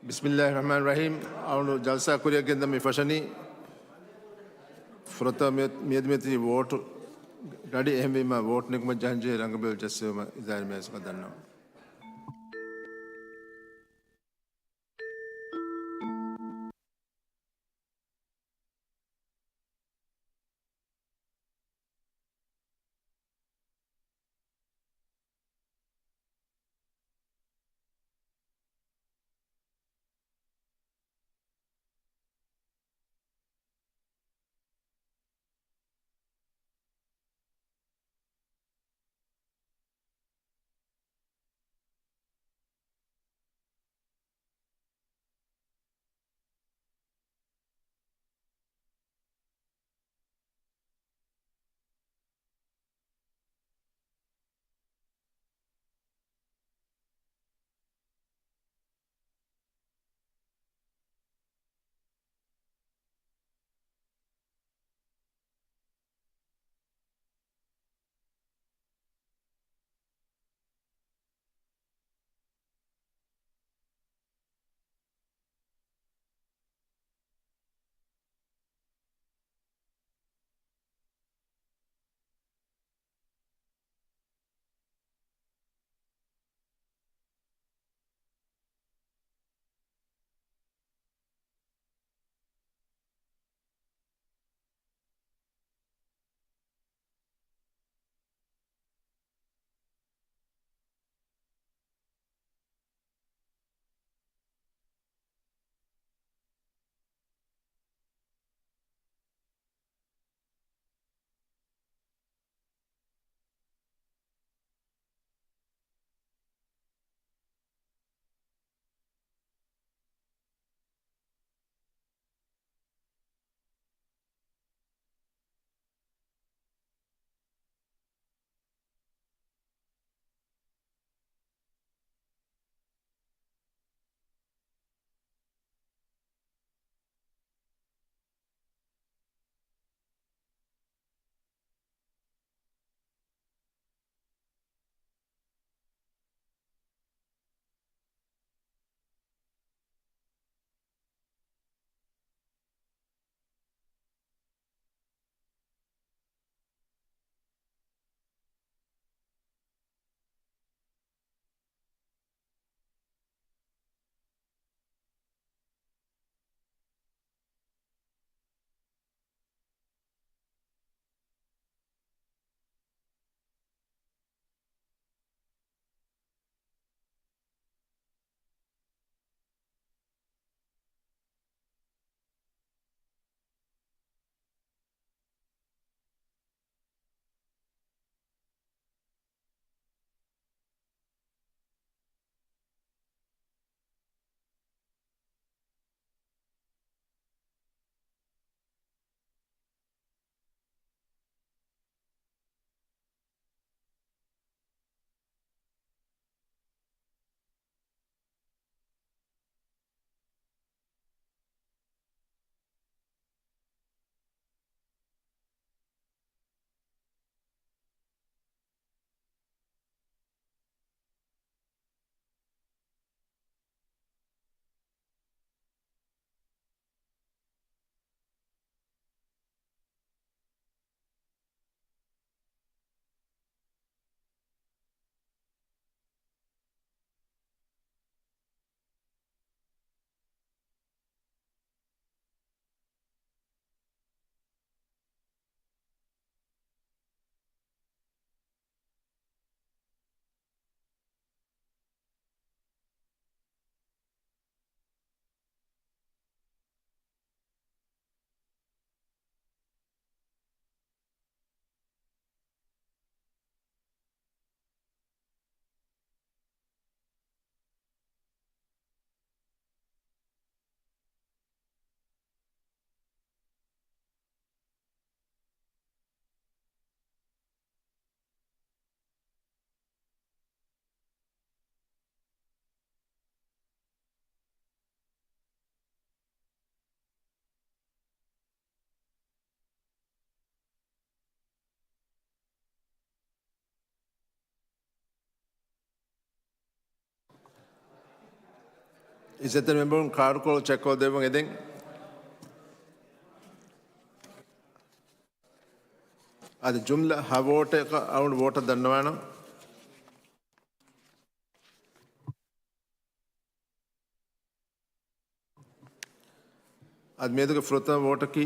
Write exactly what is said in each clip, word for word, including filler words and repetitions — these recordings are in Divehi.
ބިސްމިއްލާހި ރަޙްމާނި ރަޙީމް. އަޅުގަނޑު ޖަލްސާ ކުރިއަށް ގެންދަން މި ފަށަނީ ފުރަތަމަ މިއަދު މިއޮތީ ވޯޓު ގަޑި. އެހެންވީމަ ވޯޓު ނެގުމަށް ޖަހަންޖެހޭ ރަނގަބޭލު ޖައްސެވުމަށް އިދާރީ މޭޒަކަށް ދަންނަވަން. އިއްޒަތްތެރި މެމްބަރުން ކާޑުކޮޅު ޗެކްކޮށްދެއްވަން އެދެން. އަދި ޖުމްލަ ހަ ވޯޓަކަށް އަޅުގަނޑު ވޯޓަށް ދަންނަވާނަން. އަދި މިއަދުގެ ފުރަތަމަ ވޯޓަކީ،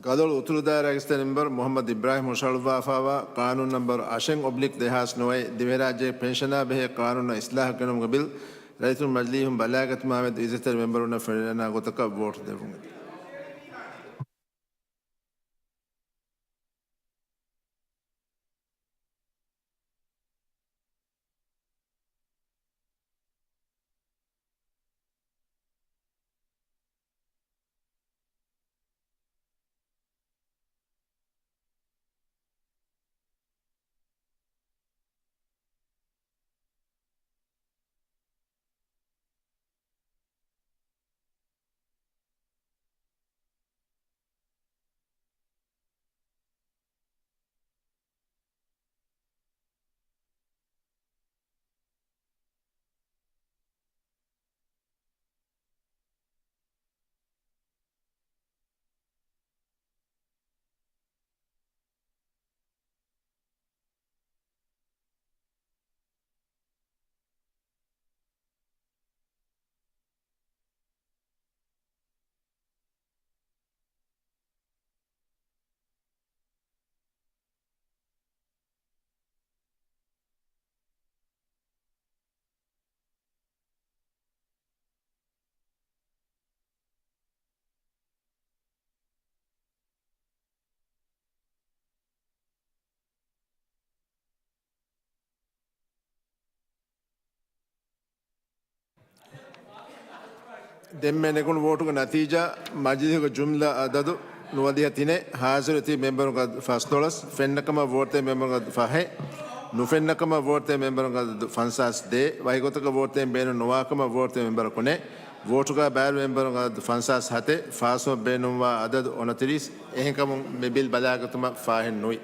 ގަދޮޅު އުތުރު ދާއިރާގެ އިއްޒަތްތެރި މެމްބަރު މުޙައްމަދު އިބްރާހިމް ހުށަހަޅުއްވާފާވާ ޤާނޫނު ނަންބަރު އަށެއް އޮބްލިކް ދެހާސް ނުވައެއް، ދިވެހިރާއްޖޭގެ ޕެންޝަނާ ބެހޭ ޤާނޫނަށް އިސްލާހު ގެނުމުގެ ބިލް، ރައްޔިތުން މަޖިލީހުން ބަލާގަތުމާ މެދު އިއްޒަތްތެރި މެމްބަރުންނަށް ފެނިވަޑައިގަންނަވާ ގޮތަކަށް ވޯޓު ދެއްވުން. ދެންމެ ނެގުނު ވޯޓުގެ ނަތީޖާ، މަޖިލީހުގެ ޖުމްލަ އަދަދު ނުވަދިހަ ތިނެއް، ހާޒިރު ތިބި މެމްބަރުންގެ އަދަދު ފަސްދޮޅަސް، ފެންނަކަމަށް ވޯޓުދޭ މެމްބަރުންގެ އަދަދު ފަހެއް، ނުފެންނަކަމަށް ވޯޓުދޭ މެމްބަރުންގެ އަދަދު ފަންސާސް ދޭއް، ވަކިގޮތަކަށް ވޯޓުދޭން ބޭނުން ނުވާކަމަށް ވޯޓުދޭ މެމްބަރަކު ނެތް، ވޯޓުގައި ބައިވެރި މެމްބަރުންގެ އަދަދު ފަންސާސް ހަތެއް، ފާސްވެ ބޭނުންވާ އަދަދު އޮނަތިރީސް، އެހެންކަމުން މި ބިލް ބަލާގަތުމަށް ފާހެއް ނުވި.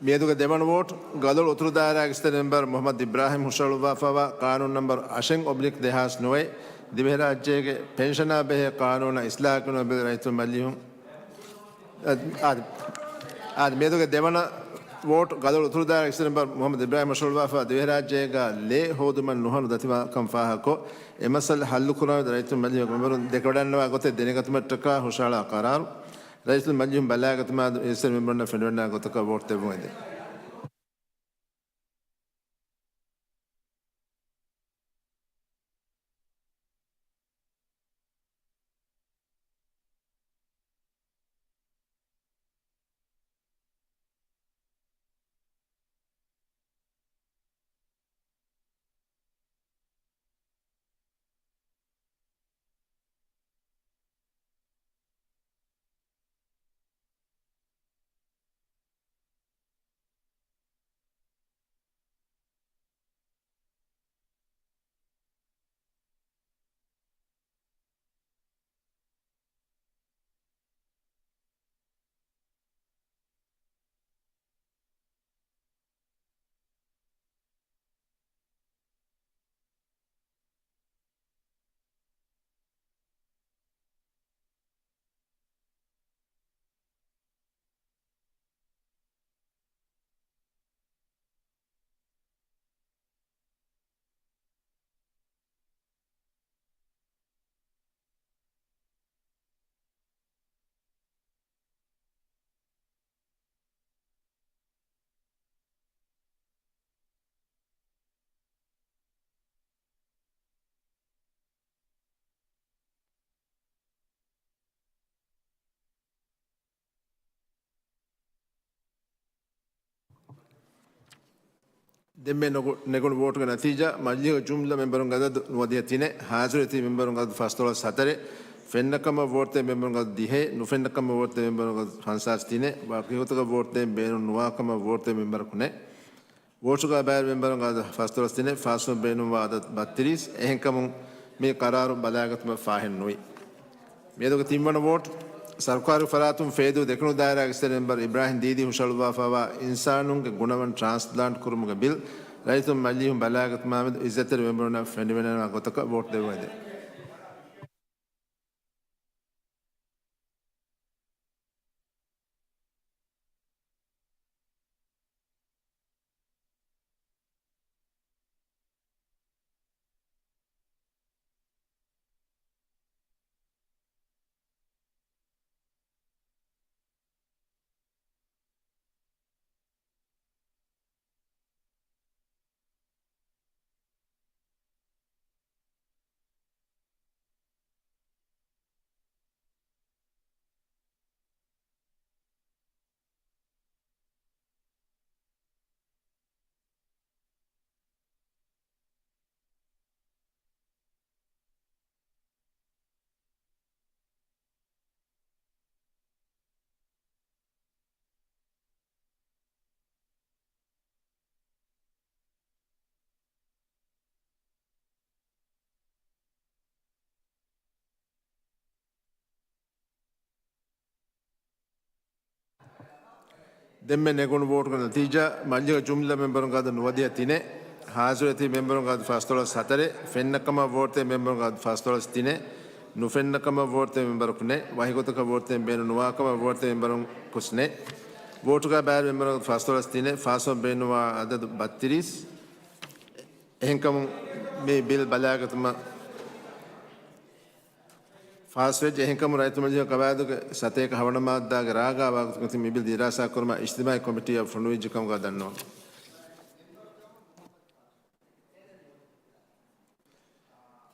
މިއަދުގެ ދެވަނަ ވޯޓް، ގަދޮޅު އުތުރު ދާއިރާގެ އިއްޒަތްތެރި މެމްބަރު މުޙައްމަދު އިބްރާހިމް ހުށަހަޅުއްވާފައިވާ ޤާނޫނު ނަންބަރު އަށެއް އޮބްލިކް ދެހާސް ނުވައެއް، ދިވެހިރާއްޖޭގެ ޕެންޝަނާ ބެހޭ ޤާނޫނަށް އިސްލާހު ކުރުމުގެ ބިލް ރައްޔިތުން މަޖިލީހުން އާދެ، އާދެ، މިއަދުގެ ދެވަނަ ވޯޓް، ގަދޮޅު އުތުރު ދާއިރާގެ އިއްޒަތްތެރި މެމްބަރު މުޙައްމަދު އިބްރާހިމް ހުށަހަޅުއްވާފައިވާ ދިވެހިރާއްޖޭގަ ލޭ ހޯދުމަށް ނުހަނު ދަތިވާކަން ފާހަގަކޮށް، އެ މައްސަލަ ހައްލުކުރުމަށް ރައްޔިތުން މަޖިލީހުގެ މެމްބަރުން ދެކެވަޑައިގަންނަވާ ގޮތެއް ދެނެގަތުމަށްޓަކާ ހުށަހަޅާ ޤަރާރު، ރައްޔިތުން މަޖިލީހުން ބަލާގަތުމާ އިއްޒަތްތެރި މެމްބަރުންނަށް ފެނިވަޑައިގަންނަވާ ގޮތަކަށް ވޯޓު ދެއްވުން އެދެން. ދެންމެ ނުގު-، ނެގުނު ވޯޓުގެ ނަތީޖާ، މަޖިލީހުގެ ޖުމްލަ މެމްބަރުންގެ އަދަދު ނުވަދިހަ ތިނެއް، ހާޒިރު ތިބި މެމްބަރުންގެ އަދަދު ފަސްދޮޅަސް ހަތަރެއް، ފެންނަކަމަށް ވޯޓުދޭ މެމްބަރުންގެ އަދަދު ދިހައެއް، ނުފެންނަކަމަށް ވޯޓުދޭ މެމްބަރުންގެ އަދަދު ފަންސާސް ތިނެއް، ވަކިގޮތަކަށް ވޯޓުދޭން ބޭނުން ނުވާކަމަށް ވޯޓުދޭ މެމްބަރަކު ނެތް. ވޯޓުގަ ބައިވެރި މެމްބަރުންގެ އަދަދު ފަސްދޮޅަސް ތިނެއް، ފާސްވުން ބޭނުންވާ އަދަދު ބައްތިރީސް. އެހެންކަމުން މި ޤަރާރު ބަލާގަތުމަށް ފާހެއް ނުވި. މިއަދުގެ ތިންވަނަ ވޯޓް، ސަރުކާރު ފަރާތުން ފޭދޫ ދެކުނު ދާއިރާގެ އިއްޒަތްތެރި މެމްބަރު އިބްރާހިމް ދީދީ ހުށަހަޅުއްވާފައިވާ އިންސާނުންގެ ގުނަވަން ޓްރާންސްޕްލާންޓް ކުރުމުގެ ބިލް ރައްޔިތުން މަޖިލީހުން ބަލާގަތުމާމެދު އިއްޒަތްތެރި މެމްބަރުންނަށް ފެނިވަންނަވާ ގޮތަކަށް ވޯޓް ދެއްވުމެވެ. ދެންމެ ނެގުނު ވޯޓުގެ ނަތީޖާ، މަޖިލީހުގެ ޖުމްލަ މެމްބަރުންގެ އަދަދު ނުވަދިހަ ތިނެއް، ހާޒިރު އެތި މެމްބަރުންގެ އަދަދު ފަންސާސް ހަތަރެއް، ފެންނަ ކަމަށް ވޯޓް ދޭ މެމްބަރުންގެ އަދަދު ފަންސާސް ތިނެއް، ނުފެންނަ ކަމަށް ވޯޓް ދޭ މެމްބަރަކު ނެތް، ވަކި ގޮތަކަށް ވޯޓް ދޭން ބޭނުން ނުވާ ކަމަށް ވޯޓް ދޭ މެމްބަރަކު ނެތް. ވޯޓުގައި ބައިވެރި މެމްބަރުންގެ އަދަދު ފަންސާސް ތިނެއް، ފާސްވުން ބޭނުންވާ އަދަދު ބައްތިރީސް. އެހެންކަމުން މި ބިލް ބަލާގަތުމަށް ފާސްވެއްޖެ. އެހެންކަމުން ރައްޔިތު މަޖިލީހުގެ ގަވާއިދުގެ ސަތޭކަ ހަވަނަ މާއްދާގެ ރާގާ ވާގޮތުގައި މި ބިލް ދިރާސާ ކުރުމަށް އިޖްތިމާޢީ ކޮމިޓީއަށް ފޮނުވިއްޖެ ކަމުގައި ދަންނަވަން.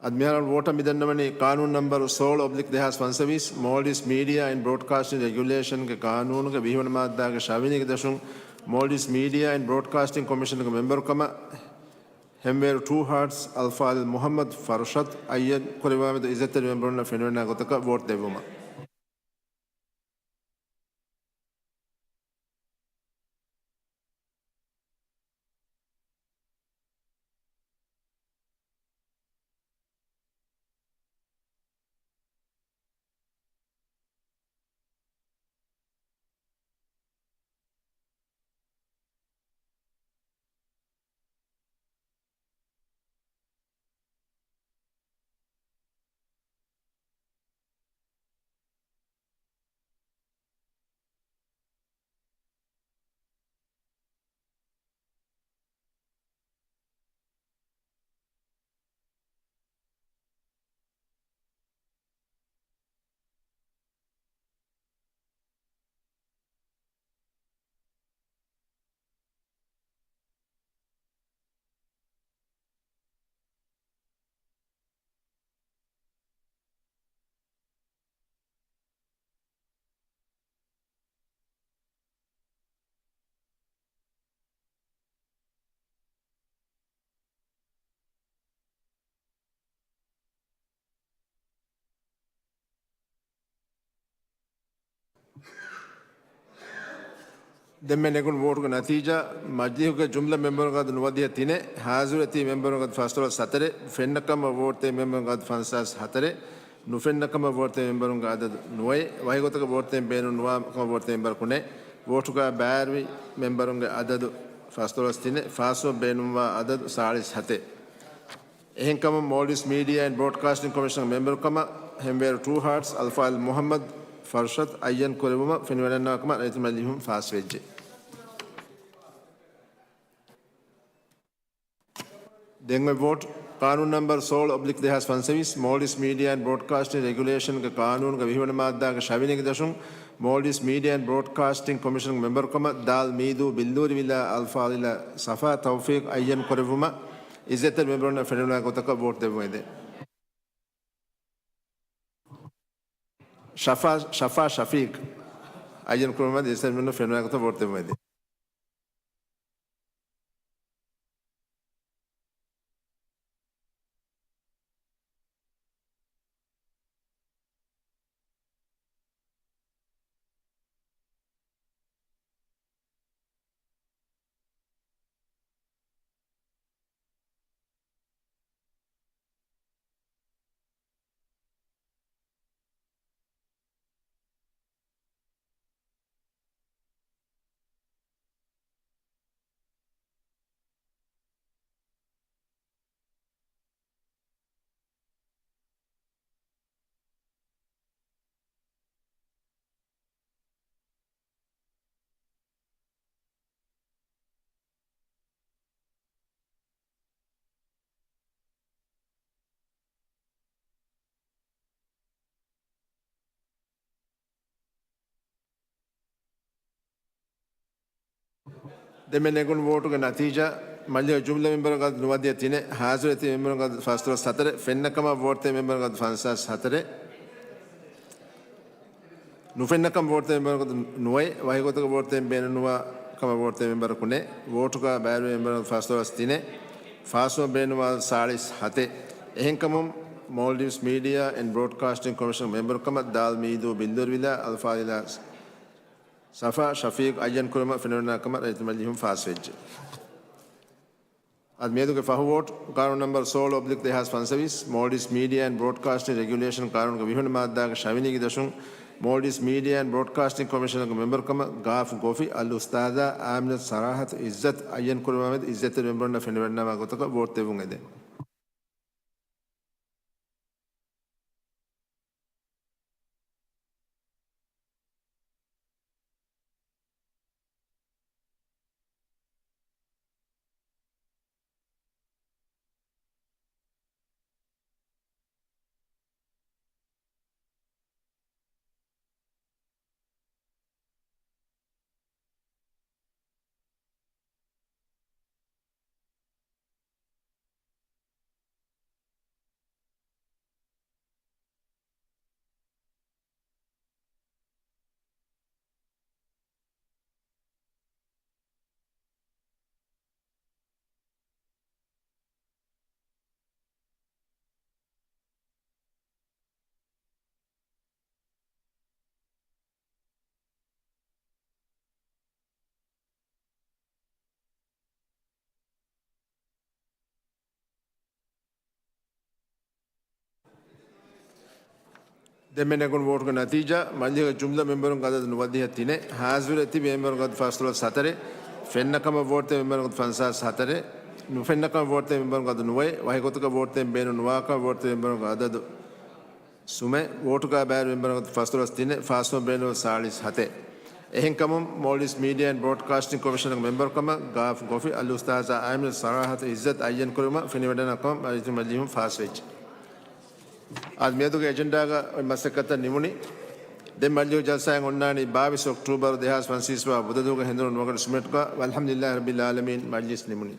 އަދި މިހާރު ވޯޓަށް މި ދަންނަވަނީ ޤާނޫނު ނަންބަރު ސޯޅަ އޮބްލިކް ދެހާސް ފަންސަވީސް، މޯލްޑިވްސް މީޑިއާ އެންޑް ބްރޯޑްކާސްޓިން ރެގިއުލޭޝަންގެ ޤާނޫނުގެ ވިހި ވަނަ މާއްދާގެ ށަވިޔަނިގެ ދަށުން މޯލްޑިވްސް މީޑިއާ އެންޑް ބްރޯޑްކާސްޓިން ކޮމިޝަނުގެ މެމްބަރު ކަމަށް ހެންވޭރު ޓޫ ހާޓްސް އަލްފާޟިލް މުޙައްމަދު ފަރުޝަދު އައްޔަން ކުރެއްވުމާމެދު އިއްޒަތްތެރި މެމްބަރުންނަށް ފެނިވަންނަވާ ގޮތަކަށް ވޯޓް ދެއްވުމަށް. ދެންމެ ނެގުނު ވޯޓުގެ ނަތީޖާ، މަޖިލީހުގެ ޖުމްލަ މެމްބަރުންގެ އަދަދު ނުވަދިހަ ތިނެއް، ހާޒިރު އެތި މެމްބަރުންގެ އަދަދު ފަންސާސް ހަތަރެއް، ފެންނަ ކަމަށް ވޯޓް ދޭ މެމްބަރުންގެ އަދަދު ފަންސާސް ހަތަރެއް، ނުފެންނަ ކަމަށް ވޯޓް ދޭ މެމްބަރުންގެ އަދަދު ނުވައެއް، ވަކި ގޮތަކަށް ވޯޓް ދޭން ބޭނުން ނުވާ ކަމަށް ވޯޓް ދޭ މެމްބަރަކު ނެތް. ވޯޓުގައި ބައިވެރި މެމްބަރުންގެ އަދަދު ފަންސާސް ތިނެއް، ފާސްވުން ބޭނުންވާ އަދަދު ސާޅީސް ހަތެއް. އެހެންކަމުން މޯލްޑިވްސް މީޑިއާ އެންޑް ބްރޯޑްކާސްޓިން ކޮމިޝަން މެމްބަރު ކަމަށް ހެންވޭރު ޓޫ ހާޓްސް އަލްފާޟިލް މުޙައްމަދު ފަރުޝަދު އައްޔަން ކުރެއްވުމަށް ފެނިވަންނަވާ ކަމަށް ރައްޔިތު މަޖިލީހުން ފާސްވެއްޖެ. ދެން އޮތް ވޯޓް، ޤާނޫނު ނަންބަރު ސޯޅަ އޮބްލިކް ދެހާސް ފަންސަވީސް، މޯލްޑިވްސް މީޑިއާ އެންޑް ބްރޯޑްކާސްޓިން ރެގިއުލޭޝަންގެ ޤާނޫނުގެ ވިހި ވަނަ މާއްދާގެ ށަވިޔަނިގެ ދަށުން، މޯލްޑިވްސް މީޑިއާ އެންޑް ބްރޯޑްކާސްޓިން ކޮމިޝަންގެ މެމްބަރު ކަމަށް ދާލް މީދޫ ބިއްލޫރިވިލާ އަލްފާޟިލާ ސަފާ ތައުފީޤް އައްޔަން ކުރެއްވުމަށް އިއްޒަތްތެރި މެމްބަރުންނަށް ފެނިވަންނަވާ ގޮތަކަށް ވޯޓް ދެއްވުން އެދެން. ޝަފާ، ޝަފާ ޝަފީޤް އައްޔަން ކުރުމަށް އިއްޒަތްތެރި މެމްބަރުންނަށް ފެނިވަންނަވާ ގޮތަށް ވޯޓް ދެއްވުން އެދެން. ދެންމެ ނެގުނު ވޯޓުގެ ނަތީޖާ، މަޖިލީހުގެ ޖުމްލަ މެމްބަރުންގެ އަދަދު ނުވަދިހަ ތިނެއް، ހާޒިރު އެތި މެމްބަރުންގެ އަދަދު ފަންސާސް ހަތަރެއް، ފެންނަ ކަމަށް ވޯޓް ދޭ މެމްބަރުންގެ އަދަދު ފަންސާސް ހަތަރެއް، ނުފެންނަ ކަމަށް ވޯޓް ދޭ މެމްބަރުންގެ އަދަދު ނުވައެއް، ވަކި ގޮތަކަށް ވޯޓް ދޭން ބޭނުންނުވާ ކަމަށް ވޯޓް ދޭ މެމްބަރަކު ނެތް، ވޯޓުގަ ބައިވެރި މެމްބަރުންގެ އަދަދު ފަންސާސް ހަތަރެއް، ފާސްވުމަށް ބޭނުންވާ ސާޅީސް ހަތެއް. އެހެންކަމުން، މޯލްޑިވްސް މީޑިއާ އެންޑް ބްރޯޑްކާސްޓިން ކޮމިޝަންގެ މެމްބަރުކަމަށް ދާލް މީދޫ ބިންދޫރިވިލާ އަލްފާޟިލާ ސަފާ ޝަފީޤް އައްޔަން ކުރުމަށް ފެނިވަޑައިގަންނަވާ ކަމަށް ރައްޔިތު މަޖިލީހުން ފާސްވެއްޖެ. އަދި މިއަދުގެ ފަހު ވޯޓް، ޤާނޫނު ނަމްބަރު ސޯޅަ އޮބްލިކް ދެހާސް ފަންސަވީސް، މޯލްޑިވްސް މީޑިއާ އެންޑް ބްރޯޑްކާސްޓިން ރެގިއުލޭޝަން ޤާނޫނުގެ ވިހި ވަނަ މާއްދާގެ ޝަވިނީގެ ދަށުން، މޯލްޑިވްސް މީޑިއާ އެންޑް ބްރޯޑްކާސްޓިން ކޮމިޝަނުގެ މެމްބަރުކަމަށް ގާފް ގޮފި އަލްއުސްތާޛާ އާމިނަތު ސަރާހަތު އިއްޒަތް އައްޔަން ކުރުމާމެދު އިއްޒަތްތެރި މެމްބަރުންނަށް ފެނިވަޑައިގަންނަވާ ގޮތަކަށް ވޯޓް ދެއްވުން އެދެން. ދެންމެ ނެގުނު ވޯޓުގެ ނަތީޖާ، މަޖިލީހުގެ ޖުމްލަ މެމްބަރުންގެ އަދަދު ނުވަދިހަ ތިނެއް، ހާޒިރު އެތި މެމްބަރުންގެ އަދަދު ފަންސާސް ހަތަރެއް، ފެންނަ ކަމަށް ވޯޓް ދޭ މެމްބަރުންގެ އަދަދު ފަންސާސް ހަތަރެއް، ނުފެންނަ ކަމަށް ވޯޓް ދޭ މެމްބަރުންގެ އަދަދު ނުވައެއް، ވަކި ގޮތަކަށް ވޯޓް ދޭން ބޭނުން ނުވާކަމަށް ވޯޓް ދޭ މެމްބަރުންގެ އަދަދު ސުމެއް، ވޯޓުގަ ބައިވެރި މެމްބަރުންގެ އަދަދު ފަންސާސް ހަތަރެއް، ފާސްވުމަށް ބޭނުން ސާޅީސް ހަތެއް. އެހެންކަމުން، މޯލްޑިވްސް މީޑިއާ އެންޑް ބްރޯޑްކާސްޓިން ކޮމިޝަނުގެ މެމްބަރުކަމަށް ގާފް ގޮފި އަލްއުސްތާޛާ އާމިނަތު ސަރާހަތު އިއްޒަތް އައްޔަން ކުރުމަށް ފެނިވަޑައިގަންނަވާ ކަމަށް ރައްޔިތު މަޖިލީހުން ފާސްވެއްޖެ. އަދި މިއަދުގެ އެޖެންޑާގަ މަސައްކަތްތައް ނިމުނީ. ދެން މަޖިލީހުގެ ޖަލްސާއެއް އޮންނާނީ ބާވީސް އޮކްޓޫބަރު ދެހާސް ފަންސަވީސް ވާ ބުދަ ދުވަހުގެ ހެނދުނު ނުވަ ގަޑި ސުމެޓްގަ ވަލްޙަމްދުލިއްލާހި ރައްބިލް ޢާލަމީން މަޖިލިސް ނިމުނީ.